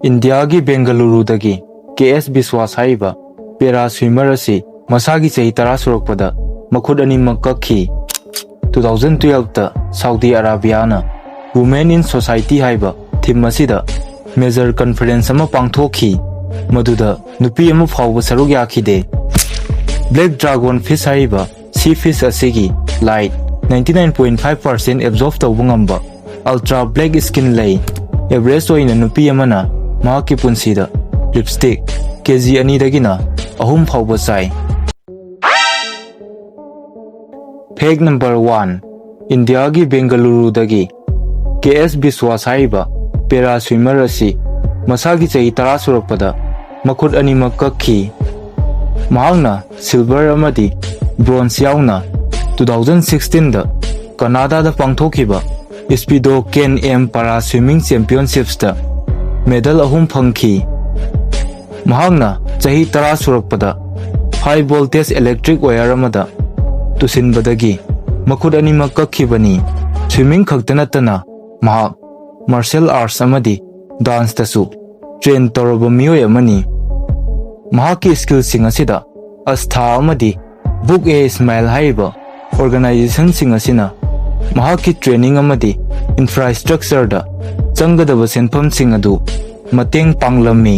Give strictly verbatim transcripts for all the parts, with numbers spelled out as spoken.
ꯏꯟꯗꯤꯌꯥꯒꯤ ꯕꯦꯡꯒꯂꯨꯔꯨꯗꯒꯤ ꯀꯦ ꯑꯦꯁ ꯕꯤꯁ꯭ꯋꯥꯁ ꯍꯥꯏꯔꯤꯕ ꯄꯦꯔꯥ ꯁ꯭ꯋꯤꯃꯔ ꯑꯁꯤ ꯃꯁꯥꯒꯤ ꯆꯍꯤ ꯇꯔꯥ ꯁꯨꯔꯛꯄꯗ ꯃꯈꯨꯠ ꯑꯅꯤꯃꯛ ꯀꯛꯈꯤ꯫ ꯇꯨ ꯊꯥꯎꯖꯟ ꯇꯨꯌꯦꯜꯞꯇ ꯁꯥꯎꯗꯤ ꯑꯔꯥꯕꯤꯌꯥꯅ Women in Society ꯍꯥꯏꯕ ꯊꯤꯝ ꯑꯁꯤꯗ ꯃꯦꯖꯔ ꯀꯟꯐꯔꯦꯟꯁ ꯑꯃ ꯄꯥꯡꯊꯣꯛꯈꯤ, ꯃꯗꯨꯗ ꯅꯨꯄꯤ ꯑꯃ ꯐꯥꯎꯕ ꯁꯔꯨꯛ ꯌꯥꯈꯤꯗꯦ꯫ ꯕ꯭ꯂꯦꯛ ꯗ꯭ꯔꯥꯒꯣꯟ ꯐꯤꯁ ꯍꯥꯏꯔꯤꯕ ꯁꯤ ꯐꯤꯁ ꯑꯁꯤꯒꯤ light ninety nine point five percent ꯑꯦꯕꯖꯣꯔꯕ ꯇꯧꯕ ꯉꯝꯕ ꯑꯜꯇ꯭ꯔꯥ ꯕ꯭ꯂꯦꯛ ꯁ꯭ꯀꯤꯟ ꯂꯩ꯫ ꯑꯦꯚꯔꯦꯖ ꯑꯣꯏꯅ ꯅꯨꯄꯤ ꯑꯃꯅ ꯃꯍꯥꯛꯀꯤ ꯄꯨꯟꯁꯤꯗ ꯂꯤꯞꯁꯇꯤꯛ ꯀꯦ ꯖꯤ ꯑꯅꯤꯗꯒꯤꯅ ꯑꯍꯨꯝ ꯐꯥꯎꯕ ꯆꯥꯏ꯫ ꯐꯦꯛ ꯅꯝꯕꯔ ꯋꯥꯟ, ꯏꯟꯗꯤꯌꯥꯒꯤ ꯕꯦꯡꯒꯂꯨꯔꯨꯗꯒꯤ ꯀꯦ ꯑꯦꯁ ꯕꯤꯁ꯭ꯋꯥꯁ ꯍꯥꯏꯔꯤꯕ ꯄꯦꯔꯥ ꯁ꯭ꯋꯤꯃꯔ ꯑꯁꯤ ꯃꯁꯥꯒꯤ ꯆꯍꯤ ꯇꯔꯥ ꯁꯨꯔꯛꯄꯗ ꯃꯈꯨꯠ ꯑꯅꯤꯃꯛ ꯀꯛꯈꯤ꯫ ꯃꯍꯥꯛꯅ ꯁꯤꯜꯚꯔ ꯑꯃꯗꯤ ꯕ꯭ꯔꯣꯟꯖ ꯌꯥꯎꯅ ꯇꯨ ꯊꯥꯎꯖꯟ ꯁꯤꯛꯁꯇꯤꯟꯗ ꯀꯅꯥꯗꯥꯗ ꯄꯥꯡꯊꯣꯛꯈꯤꯕ ꯏꯁꯄꯤꯗꯣ ꯀꯦꯟ ꯑꯦꯝ ꯄꯥꯔꯥ ꯁ꯭ꯋꯤꯃꯤꯡ ꯆꯦꯝꯄꯤꯌꯟꯁꯤꯞꯁꯇ ꯃꯦꯗꯜ ꯑꯍꯨꯝ ꯐꯪꯈꯤ꯫ ꯃꯍꯥꯛꯅ ꯆꯍꯤ ꯇꯔꯥ ꯁꯨꯔꯛꯄꯗ ꯍꯥꯏ ꯚꯣꯜꯇꯦꯖ ꯏꯂꯦꯛꯇ꯭ꯔꯤꯛ ꯋꯥꯌꯔ ꯑꯃꯗ ꯇꯨꯁꯤꯟꯕꯗꯒꯤ ꯃꯈꯨꯠ ꯑꯅꯤꯃꯛ ꯀꯛꯈꯤꯕꯅꯤ꯫ ꯁ꯭ꯋꯤꯃꯤꯡ ꯈꯛꯇ ꯅꯠꯇꯅ ꯃꯍꯥꯛ ꯃꯥꯔꯁꯦꯜ ꯑꯥꯔꯠꯁ ꯑꯃꯗꯤ ꯗꯥꯟꯁꯇꯁꯨ ꯇ꯭ꯔꯦꯟ ꯇꯧꯔꯕ ꯃꯤꯑꯣꯏ ꯑꯃꯅꯤ꯫ ꯃꯍꯥꯛꯀꯤ ꯁ꯭ꯀꯤꯜꯁꯤꯡ ꯑꯁꯤꯗ ꯑꯁꯊꯥ ꯑꯃꯗꯤ ꯕꯨꯛ ꯑꯦ ꯁ꯭ꯃꯥꯏꯜ ꯍꯥꯏꯔꯤꯕ ꯑꯣꯔꯒꯅꯥꯏꯖꯦꯁꯟꯁꯤꯡ ꯑꯁꯤꯅ ꯃꯍꯥꯛꯀꯤ ꯇ꯭ꯔꯦꯅꯤꯡ ꯑꯃꯗꯤ ꯏꯟꯐ꯭ꯔꯥꯁ꯭ꯇ꯭ꯔꯛꯆꯔꯗ ꯆꯪꯒꯗꯕ ꯁꯦꯟꯐꯝꯁꯤꯡ ꯑꯗꯨ ꯃꯇꯦꯡ ꯄꯥꯡꯂꯝꯃꯤ꯫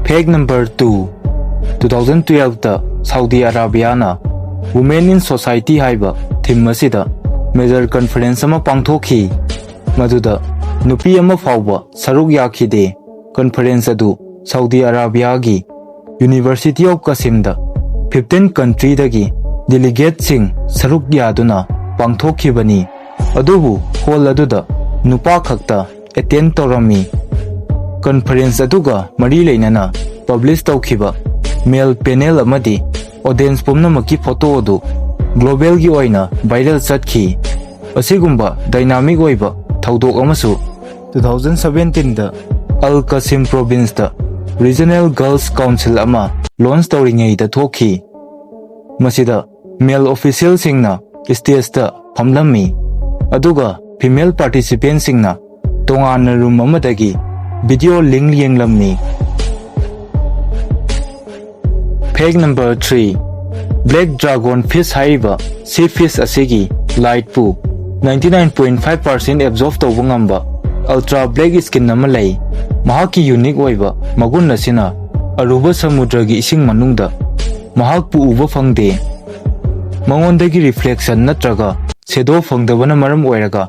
Fact number two, two thousand ꯇꯨꯌꯦꯜꯞꯇ ꯁꯥꯎꯗꯤ ꯑꯔꯥꯕꯤꯌꯥꯅ Women in Society ꯍꯥꯏꯕ ꯊꯤꯝ ꯑꯁꯤꯗ ꯃꯦꯖꯔ ꯀꯟꯐꯔꯦꯟꯁ ꯑꯃ ꯄꯥꯡꯊꯣꯛꯈꯤ, ꯃꯗꯨꯗ ꯅꯨꯄꯤ ꯑꯃ ꯐꯥꯎꯕ ꯁꯔꯨꯛ ꯌꯥꯈꯤꯗꯦ꯫ ꯀꯟꯐꯔꯦꯟꯁ ꯑꯗꯨ ꯁꯥꯎꯗꯤ ꯑꯔꯥꯕꯤꯌꯥꯒꯤ ꯌꯨꯅꯤꯚꯔꯁꯤꯇꯤ ꯑꯣꯐ ꯀꯥꯁꯤꯝꯗ ꯐꯤꯐꯇꯤꯟ ꯀꯟꯇ꯭ꯔꯤꯗꯒꯤ ꯗꯦꯂꯤꯒꯦꯠꯁꯤꯡ ꯁꯔꯨꯛ ꯌꯥꯗꯨꯅ ꯄꯥꯡꯊꯣꯛꯈꯤꯕꯅꯤ꯫ ꯑꯗꯨꯕꯨ ꯍꯣꯜ ꯑꯗꯨꯗ ꯅꯨꯄꯥ ꯈꯛꯇ ꯑꯦꯇꯦꯟ ꯇꯧꯔꯝꯃꯤ꯫ ꯀꯟꯐꯔꯦꯟꯁ ꯑꯗꯨꯒ ꯃꯔꯤ ꯂꯩꯅꯅ ꯄꯕ꯭ꯂꯤꯁ ꯇꯧꯈꯤꯕ ꯃꯦꯜ ꯄꯦꯅꯦꯜ ꯑꯃꯗꯤ ꯑꯣꯗꯤꯌꯟꯁ ꯄꯨꯝꯅꯃꯛꯀꯤ ꯐꯣꯇꯣ ꯑꯗꯨ ꯒ꯭ꯂꯣꯕꯦꯜꯒꯤ ꯑꯣꯏꯅ ꯚꯥꯏꯔꯦꯜ ꯆꯠꯈꯤ꯫ ꯑꯁꯤꯒꯨꯝꯕ ꯗꯥꯏꯅꯥꯃꯤꯛ ꯑꯣꯏꯕ ꯊꯧꯗꯣꯛ ꯑꯃꯁꯨ ꯇꯨ ꯊꯥꯎꯖꯟ ꯁꯚꯦꯟꯇꯤꯟꯗ ꯑꯜ ꯀꯥꯁꯤꯝ ꯄ꯭ꯔꯣꯚꯤꯟꯁꯇ ꯔꯤꯖꯅꯦꯜ ꯒꯔꯜꯁ ꯀꯥꯎꯟꯁꯤꯜ ꯑꯃ ꯂꯣꯟꯆ ꯇꯧꯔꯤꯉꯩꯗ ꯊꯣꯛꯈꯤ꯫ ꯃꯁꯤꯗ ꯃꯦꯜ ꯑꯣꯐꯤꯁꯤꯌꯦꯜꯁꯤꯡꯅ ꯁ꯭ꯇꯦꯖꯇ ꯐꯝꯂꯝꯃꯤ, ꯑꯗꯨꯒ female participantꯁꯤꯡꯅ ꯇꯣꯉꯥꯟꯅ room ꯑꯃꯗꯒꯤ video link ꯌꯦꯡꯂꯝꯃꯤ꯫ Fact number three, Black Dragon Fish ꯍꯥꯏꯔꯤꯕ sea fish ꯑꯁꯤꯒꯤ lightꯄꯨ ninety nine point five percent absorb ꯇꯧꯕ ꯉꯝꯕ ultra black skin ꯑꯃ ꯂꯩ꯫ ꯃꯍꯥꯛꯀꯤ unique ꯑꯣꯏꯕ ꯃꯒꯨꯟ ꯑꯁꯤꯅ ꯑꯔꯨꯕ ꯁꯃꯨꯗ꯭ꯔꯒꯤ ꯏꯁꯤꯡ ꯃꯅꯨꯡꯗ ꯃꯍꯥꯛꯄꯨ ꯎꯕ ꯐꯪꯗꯦ꯫ ꯃꯉꯣꯟꯗꯒꯤ reflection ꯅꯠꯇ꯭ꯔꯒ shadow ꯐꯪꯗꯕꯅ ꯃꯔꯝ ꯑꯣꯏꯔꯒ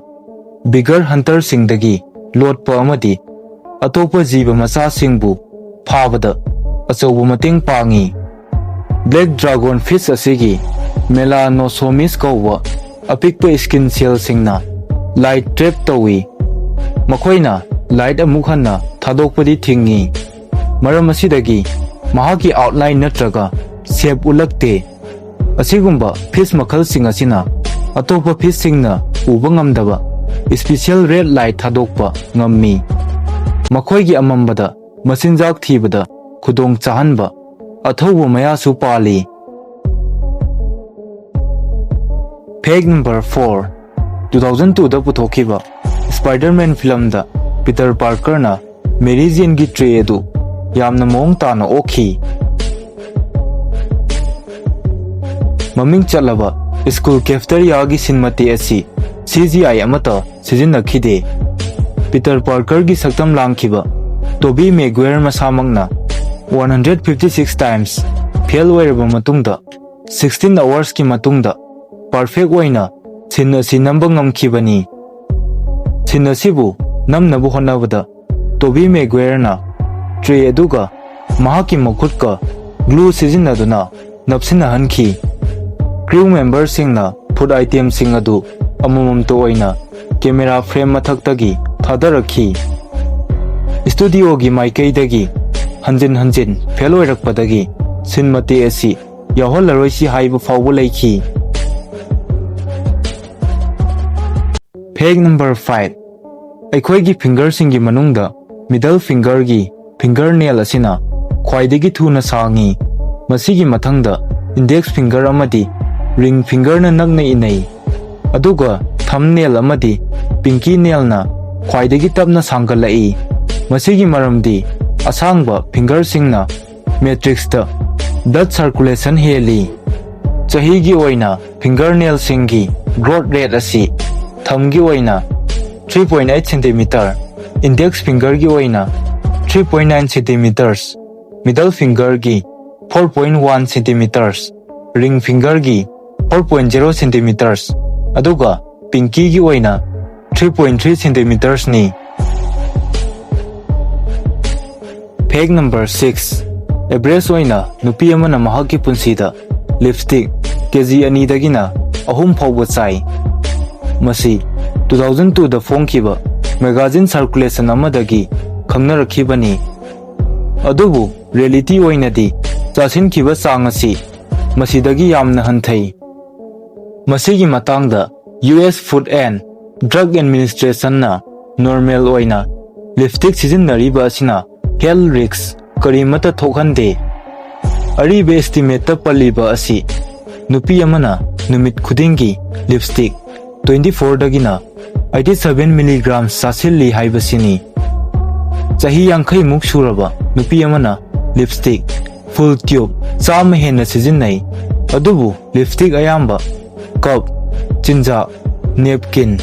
bigger hunterꯁꯤꯡꯗꯒꯤ ꯂꯣꯠꯄ ꯑꯃꯗꯤ ꯑꯇꯣꯞꯄ ꯖꯤꯕ ꯃꯆꯥꯁꯤꯡꯕꯨ ꯐꯥꯕꯗ ꯑꯆꯧꯕ ꯃꯇꯦꯡ ꯄꯥꯡꯏ꯫ Black Dragon Fish ꯑꯁꯤꯒꯤ melanosomes ꯀꯧꯕ ꯑꯄꯤꯛꯄ skin cellꯁꯤꯡꯅ light trap ꯇꯧꯏ꯫ ꯃꯈꯣꯏꯅ light ꯑꯃꯨꯛ ꯍꯟꯅ ꯊꯥꯗꯣꯛꯄꯗꯤ ꯊꯤꯡꯏ꯫ ꯃꯔꯝ ꯑꯁꯤꯗꯒꯤ ꯃꯍꯥꯛꯀꯤ outline ꯅꯠꯇ꯭ꯔꯒ shape ꯎꯠꯂꯛꯇꯦ꯫ ꯑꯁꯤꯒꯨꯝꯕ fish ꯃꯈꯜꯁꯤꯡ ꯑꯁꯤꯅ ꯑꯇꯣꯞꯄ fishꯁꯤꯡꯅ ꯎꯕ ꯉꯝꯗꯕ special red light ꯊꯥꯗꯣꯛꯄ ꯉꯝꯃꯤ꯫ ꯃꯈꯣꯏꯒꯤ ꯑꯃꯝꯕꯗ ꯃꯆꯤꯟꯖꯥꯛ ꯊꯤꯕꯗ ꯈꯨꯗꯣꯡ ꯆꯥꯍꯟꯕ ꯑꯊꯧꯕ ꯃꯌꯥꯁꯨ ꯄꯥꯜꯂꯤ꯫ Fact number four, two thousand twoꯗ ꯄꯨꯊꯣꯛꯈꯤꯕ Spider-Man filmꯗ Peter Parkerꯅ Mary Janeꯒꯤ tray ꯑꯗꯨ ꯌꯥꯝꯅ ꯃꯑꯣꯡ ꯇꯥꯅ ꯑꯣꯛꯈꯤ꯫ ꯃꯃꯤꯡ ꯆꯠꯂꯕ school cafeteriaꯒꯤ scene ꯃꯇꯦꯛ ꯑꯁꯤ CGI ꯑꯃꯠꯇ ꯁꯤꯖꯤꯟꯅꯈꯤꯗꯦ꯫ Peter Parkerꯒꯤ ꯁꯛꯇꯝ ꯂꯥꯡꯈꯤꯕ Tobey Maguire ꯃꯁꯥꯃꯛꯅ one hundred fifty six times fail ꯑꯣꯏꯔꯕ ꯃꯇꯨꯡꯗ sixteen hoursꯀꯤ ꯃꯇꯨꯡꯗ perfect ꯑꯣꯏꯅ scene ꯑꯁꯤ ꯅꯝꯕ ꯉꯝꯈꯤꯕꯅꯤ꯫ Scene ꯑꯁꯤꯕꯨ ꯅꯝꯅꯕ ꯍꯣꯠꯅꯕꯗ Tobey Maguireꯅ tray ꯑꯗꯨꯒ ꯃꯍꯥꯛꯀꯤ ꯃꯈꯨꯠꯀ glue ꯁꯤꯖꯤꯟꯅꯗꯨꯅ ꯅꯞꯁꯤꯟꯅꯍꯟꯈꯤ꯫ Crew memberꯁꯤꯡꯅ food itemꯁꯤꯡ ꯑꯗꯨ ꯑꯃꯃꯝꯇ ꯑꯣꯏꯅ camera frame ꯃꯊꯛꯇꯒꯤ ꯊꯥꯗꯔꯛꯈꯤ꯫ Studioꯒꯤ ꯃꯥꯏꯀꯩꯗꯒꯤ ꯍꯟꯖꯤꯟ ꯍꯟꯖꯤꯟ fail ꯑꯣꯏꯔꯛꯄꯗꯒꯤ scene ꯃꯇꯦꯛ ꯑꯁꯤ ꯌꯥꯎꯍꯜꯂꯔꯣꯏꯁꯤ ꯍꯥꯏꯕ ꯐꯥꯎꯕ ꯂꯩꯈꯤ꯫ Fact number five, ꯑꯩꯈꯣꯏꯒꯤ fingerꯁꯤꯡꯒꯤ ꯃꯅꯨꯡꯗ middle fingerꯒꯤ fingernail ꯑꯁꯤꯅ ꯈ꯭ꯋꯥꯏꯗꯒꯤ ꯊꯨꯅ ꯁꯥꯡꯉꯤ꯫ ꯃꯁꯤꯒꯤ ꯃꯊꯪꯗ index finger ꯑꯃꯗꯤ ring fingerꯅ ꯅꯛꯅ ꯏꯟꯅꯩ꯫ ꯑꯗꯨꯒ thumbnail ꯑꯃꯗꯤ pinky nailꯅ ꯈ꯭ꯋꯥꯏꯗꯒꯤ ꯇꯞꯅ ꯁꯥꯡꯒꯠꯂꯛꯏ꯫ ꯃꯁꯤꯒꯤ ꯃꯔꯝꯗꯤ ꯑꯁꯥꯡꯕ fingerꯁꯤꯡꯅ matrixꯇ blood circulation ꯍꯦꯜꯂꯤ꯫ ꯆꯍꯤꯒꯤ ꯑꯣꯏꯅ fingernailꯁꯤꯡꯒꯤ growth rate ꯑꯁꯤ thumbꯒꯤ ꯑꯣꯏꯅ three point eight centimeter, index fingerꯒꯤ ꯑꯣꯏꯅ three point nine centimeters, middle fingerꯒꯤ four point one centimeters, ring fingerꯒꯤ four point zero centimeters, ꯑꯗꯨꯒ pinkyꯒꯤ ꯑꯣꯏꯅ three point three centimetersꯅꯤ꯫ Fact number six. Average ꯑꯣꯏꯅ ꯅꯨꯄꯤ ꯑꯃꯅ ꯃꯍꯥꯛꯀꯤ ꯄꯨꯟꯁꯤꯗ lipstick ꯀꯦꯖꯤ ꯑꯅꯤꯗꯒꯤꯅ ꯑꯍꯨꯝ ꯐꯥꯎꯕ ꯆꯥꯏ꯫ ꯃꯁꯤ two thousand twoꯗ ꯐꯣꯡꯈꯤꯕ magazine circulation ꯑꯃꯗꯒꯤ ꯈꯪꯅꯔꯛꯈꯤꯕꯅꯤ꯫ ꯑꯗꯨꯕꯨ reality ꯑꯣꯏꯅꯗꯤ ꯆꯥꯁꯤꯟꯈꯤꯕ ꯆꯥꯡ ꯑꯁꯤ ꯃꯁꯤꯗꯒꯤ ꯌꯥꯝꯅ ꯍꯟꯊꯩ꯫ ꯃꯁꯤꯒꯤ ꯃꯇꯥꯡꯗ U S Food and Drug Administrationꯅ normal ꯑꯣꯏꯅ lipstick ꯁꯤꯖꯤꯟꯅꯔꯤꯕ ꯑꯁꯤꯅ health risk ꯀꯔꯤꯃꯠꯇ ꯊꯣꯛꯍꯟꯗꯦ꯫ ꯑꯔꯤꯕ estimateꯇ ꯄꯜꯂꯤꯕ ꯑꯁꯤ ꯅꯨꯄꯤ ꯑꯃꯅ ꯅꯨꯃꯤꯠ ꯈꯨꯗꯤꯡꯒꯤ lipstick twenty fourꯗꯒꯤꯅ eighty seven milligrams ꯆꯥꯁꯤꯜꯂꯤ ꯍꯥꯏꯕꯁꯤꯅꯤ꯫ ꯆꯍꯤ ꯌꯥꯡꯈꯩꯃꯨꯛ ꯁꯨꯔꯕ ꯅꯨꯄꯤ ꯑꯃꯅ lipstick full tube ꯆꯥꯝꯃ ꯍꯦꯟꯅ ꯁꯤꯖꯤꯟꯅꯩ꯫ ꯑꯗꯨꯕꯨ lipstick ꯑꯌꯥꯝꯕ cup, ꯆꯤꯟꯖꯥꯛ, napkin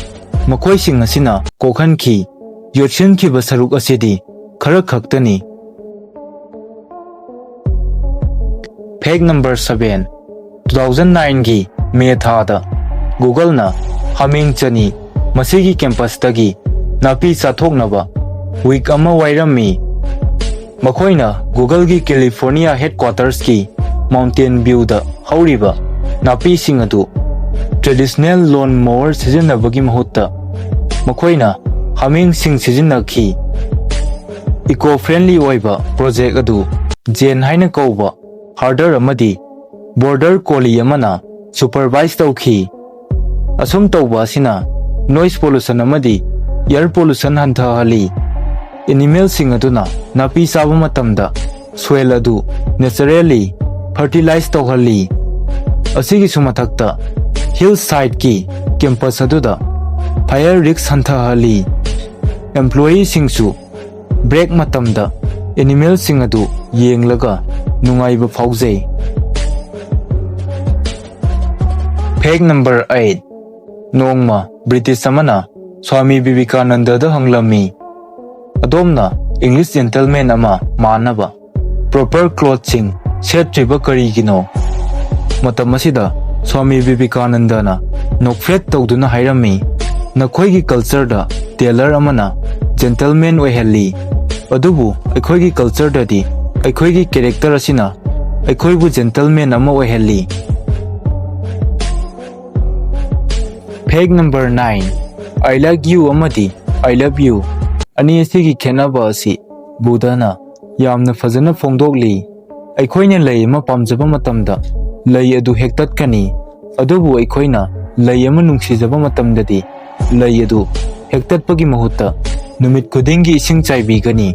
ꯃꯈꯣꯏꯁꯤꯡ ꯑꯁꯤꯅ ꯀꯣꯛꯍꯟꯈꯤ꯫ ꯌꯣꯠꯁꯤꯟꯈꯤꯕ ꯁꯔꯨꯛ ꯑꯁꯤꯗꯤ ꯈꯔ ꯈꯛꯇꯅꯤ꯫ Fact number seven. Two thousand nineꯒꯤ May ꯊꯥꯗ Googleꯅ ꯍꯥꯃꯦꯡ ꯆꯅꯤ ꯃꯁꯤꯒꯤ campusꯇꯒꯤ ꯅꯥꯄꯤ ꯆꯥꯊꯣꯛꯅꯕ week ꯑꯃ ꯋꯥꯏꯔꯝꯃꯤ꯫ ꯃꯈꯣꯏꯅ Googleꯒꯤ California headquartersꯀꯤ Mountain Viewꯗ ꯍꯧꯔꯤꯕ ꯅꯥꯄꯤꯁꯤꯡ ꯑꯗꯨ traditional lawn mower ꯁꯤꯖꯤꯟꯅꯕꯒꯤ ꯃꯍꯨꯠꯇ ꯃꯈꯣꯏꯅ ꯍꯥꯃꯦꯡꯁꯤꯡ ꯁꯤꯖꯤꯟꯅꯈꯤ꯫ Eco-friendly ꯑꯣꯏꯕ project ꯑꯗꯨ Zen ꯍꯥꯏꯅ ꯀꯧꯕ herder ꯑꯃꯗꯤ border collie ꯑꯃꯅ supervise ꯇꯧꯈꯤ꯫ ꯑꯁꯨꯝ ꯇꯧꯕ ꯑꯁꯤꯅ noise pollution ꯑꯃꯗꯤ air pollution ꯍꯟꯊꯍꯜꯂꯤ꯫ Animalꯁꯤꯡ ꯑꯗꯨꯅ ꯅꯥꯄꯤ ꯆꯥꯕ ꯃꯇꯝꯗ soil ꯑꯗꯨ naturally fertilize ꯇꯧꯍꯜꯂꯤ꯫ ꯑꯁꯤꯒꯤꯁꯨ ꯃꯊꯛꯇ ꯍꯤꯜ ꯁꯥꯏꯠꯀꯤ ꯀꯦꯝꯄꯁ ꯑꯗꯨꯗ ꯐꯥꯌꯔ ꯔꯤꯛꯁ ꯍꯟꯊꯍꯜꯂꯤ꯫ ꯑꯦꯝꯄ꯭ꯂꯣꯌꯤꯁꯤꯡꯁꯨ ꯕ꯭ꯔꯦꯛ ꯃꯇꯝꯗ ꯑꯦꯅꯤꯃꯦꯜꯁꯤꯡ ꯑꯗꯨ ꯌꯦꯡꯂꯒ ꯅꯨꯡꯉꯥꯏꯕ ꯐꯥꯎꯖꯩ꯫ ꯐꯦꯛ ꯅꯝꯕꯔ ꯑꯩꯠ, ꯅꯣꯡꯃ ꯕ꯭ꯔꯤꯇꯤꯁ ꯑꯃꯅ ꯁ꯭ꯋꯥꯃꯤ ꯕꯤꯕꯦꯀꯥꯅꯟꯗꯗ ꯍꯪꯂꯝꯃꯤ, "ꯑꯗꯣꯝꯅ ꯏꯪꯂꯤꯁ ꯖꯦꯟꯇꯜꯃꯦꯟ ꯑꯃ ꯃꯥꯟꯅꯕ ꯄ꯭ꯔꯣꯄꯔ ꯀ꯭ꯂꯣꯠꯁꯤꯡ ꯁꯦꯠꯇ꯭ꯔꯤꯕ ꯀꯔꯤꯒꯤꯅꯣ?" ꯃꯇꯝ ꯑꯁꯤꯗ ꯁ꯭ꯋꯥꯃꯤ ꯕꯤꯕꯦꯀꯥꯅꯟꯗꯅ ꯅꯣꯛꯐꯦꯠ ꯇꯧꯗꯨꯅ ꯍꯥꯏꯔꯝꯃꯤ, "ꯅꯈꯣꯏꯒꯤ ꯀꯜꯆꯔꯗ ꯇꯦꯂꯔ ꯑꯃꯅ ꯖꯦꯟꯇꯜꯃꯦꯟ ꯑꯣꯏꯍꯜꯂꯤ, ꯑꯗꯨꯕꯨ ꯑꯩꯈꯣꯏꯒꯤ ꯀꯜꯆꯔꯗꯗꯤ ꯑꯩꯈꯣꯏꯒꯤ ꯀꯦꯔꯦꯛꯇꯔ ꯑꯁꯤꯅ ꯑꯩꯈꯣꯏꯕꯨ ꯖꯦꯟꯇꯜꯃꯦꯟ ꯑꯃ ꯑꯣꯏꯍꯜꯂꯤ"꯫ Fact number nine, "I like you" ꯑꯃꯗꯤ "I love you" ꯑꯅꯤ ꯑꯁꯤꯒꯤ ꯈꯦꯠꯅꯕ ꯑꯁꯤ ꯕꯨꯙꯅ ꯌꯥꯝꯅ ꯐꯖꯅ ꯐꯣꯡꯗꯣꯛꯂꯤ꯫ ꯑꯩꯈꯣꯏꯅ ꯂꯩ ꯑꯃ ꯄꯥꯝꯖꯕ ꯃꯇꯝꯗ ꯂꯩ ꯑꯗꯨ ꯍꯦꯛꯇꯠꯀꯅꯤ, ꯑꯗꯨꯕꯨ ꯑꯩꯈꯣꯏꯅ ꯂꯩ ꯑꯃ ꯅꯨꯡꯁꯤꯖꯕ ꯃꯇꯝꯗꯗꯤ ꯂꯩ ꯑꯗꯨ ꯍꯦꯛꯇꯠꯄꯒꯤ ꯃꯍꯨꯠꯇ ꯅꯨꯃꯤꯠ ꯈꯨꯗꯤꯡꯒꯤ ꯏꯁꯤꯡ ꯆꯥꯏꯕꯤꯒꯅꯤ꯫